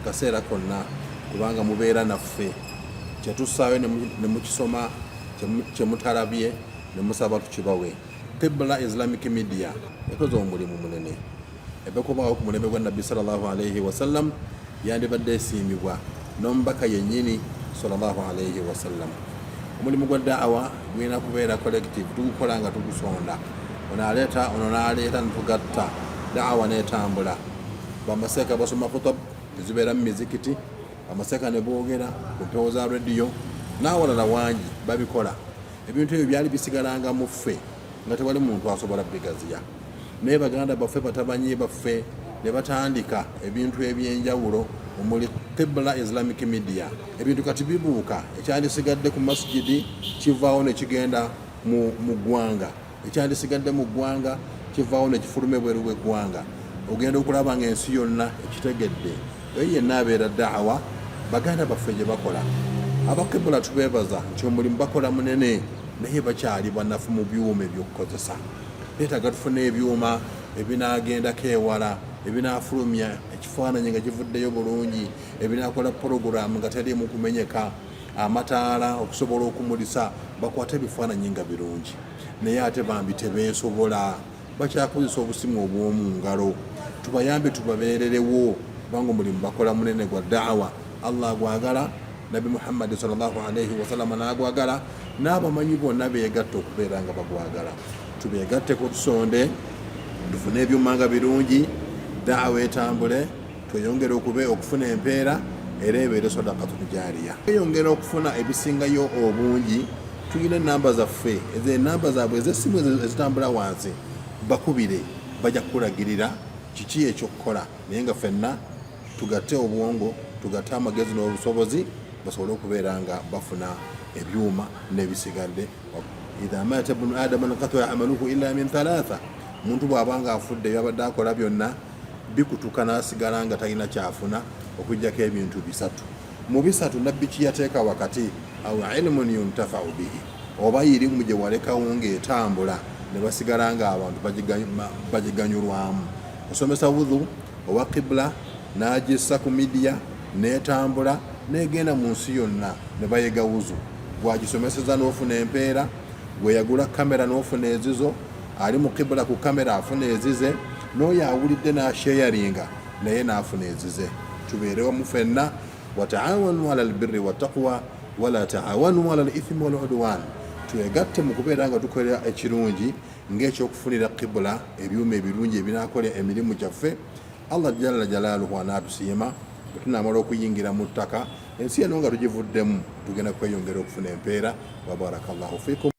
Kaseera konna, kubanga mubeera naffe, kyetussaayo ne mukisoma, kye mutalabye ne musaba tukibawe. Qibla Islamic Media ekoze omulimu munene. Ebekubaawo ku mulembe gwa Nabbi sallallahu alaihi wasallam, yandibadde esiimibwa n'omubaka yennyini sallallahu alaihi wasallam. Omulimu gwa da'awa gulina kubeera collective, tugukola nga tugusonda, ono aleeta, ono n'aleeta, netugatta, da'awa n'etambula. Bamaseeka basoma khutab ezibeera mu mizikiti, bamaseeka ne boogera ku mpewo za rediyo n'awalala wangi babikola. Ebintu ebyo byali bisigalanga mu ffe nga tewali muntu asobola bigaziya, naye baganda baffe, batabanyi baffe ne batandika ebintu ebyenjawulo omuli Qibla Islamic Media. Ebintu kati bibuuka, ekyandisigadde ku masjidi kivaawo ne kigenda mu ggwanga, ekyandisigadde mu ggwanga kivaawo ne kifuluma ebweru w'eggwanga. Ogenda okulaba nga ensi yonna ekitegedde. Oyo yenna abeera daawa baganda baffe gye bakola. Abakibula tubeebaza nti omulimu bakola munene, naye bakyali banafu mu byuma ebyokukozesa. Beetaaga tufune ebyuma ebinaagendako ewala, ebinaafulumya ekifaananyi nga kivuddeyo bulungi, ebinaakola pulogulaamu nga teriimu kumenyeka, amataala okusobola okumulisa bakwate ebifaananyi nga birungi. Naye ate bambi tebeesobola, bakyakozesa obusimu obw'omu ngalo. Tubayambe, tubabeererewo, kubanga omulimu bakola munene gwa daawa. Allah agwagala, Nabbi Muhammadi sallallahu alaihi wasallama n'agwagala, n'abamanyi bonna beegatta okubeera nga bagwagala. Tubeegatteko, tusonde, tufune ebyuma nga birungi, daawa etambule, tweyongere okube okufuna empeera, era ebeere sadakatun jariya. Tweyongera okufuna ebisingayo obungi. Tulina enamba zaffe, ezo enamba zaabwe ez'essimu ezitambula wansi, bakubire, bajja kukulagirira kiki ekyokukola. Naye nga ffenna tugatte obwongo, tugatte amagezi n'obusobozi, basobole okubeera nga bafuna ebyuma n'ebisigadde. Idha mata bnu adama nqataa amaluhu illa min thalatha. Omuntu bw'aba nga afudde, byabadde akola byonna bikutuka n'asigala nga talina kyafuna okuggyako ebintu bisatu. Mu bisatu Nabbi kiyateeka wakati, au ilmun yuntafau bihi, oba irimu gye walekawo ng'etambula ne basigala nga abantu bagiganyulwamu. Osomesa wudhu owa Qibla n'agissa ku midiya n'etambula n'egenda mu nsi yonna ne bayiga wuzu, gwagisomeseza n'ofuna empeera, gwe yagula kamera n'ofuna ezizo, ali mu Qibla ku kamera afuna ezize, n'oyo awulidde n'asheyaringa naye n'afuna ezize. Tubeere wamu ffenna. Wataawanu ala albirri wattaqwa wala taawanu ala alithimi waludwan. Twegatte mu kubeera nga tukola ekirungi, ng'ekyokufunira Qibula ebyuma ebirungi ebinakola emirimu gyaffe. Allah jalla jalaaluhu anaatusiima bwe tunaamala okuyingira mu ttaka. Ensi eno nga tugivuddemu, tugenda kweyongera okufuna empeera. Wabarakallahu fikum.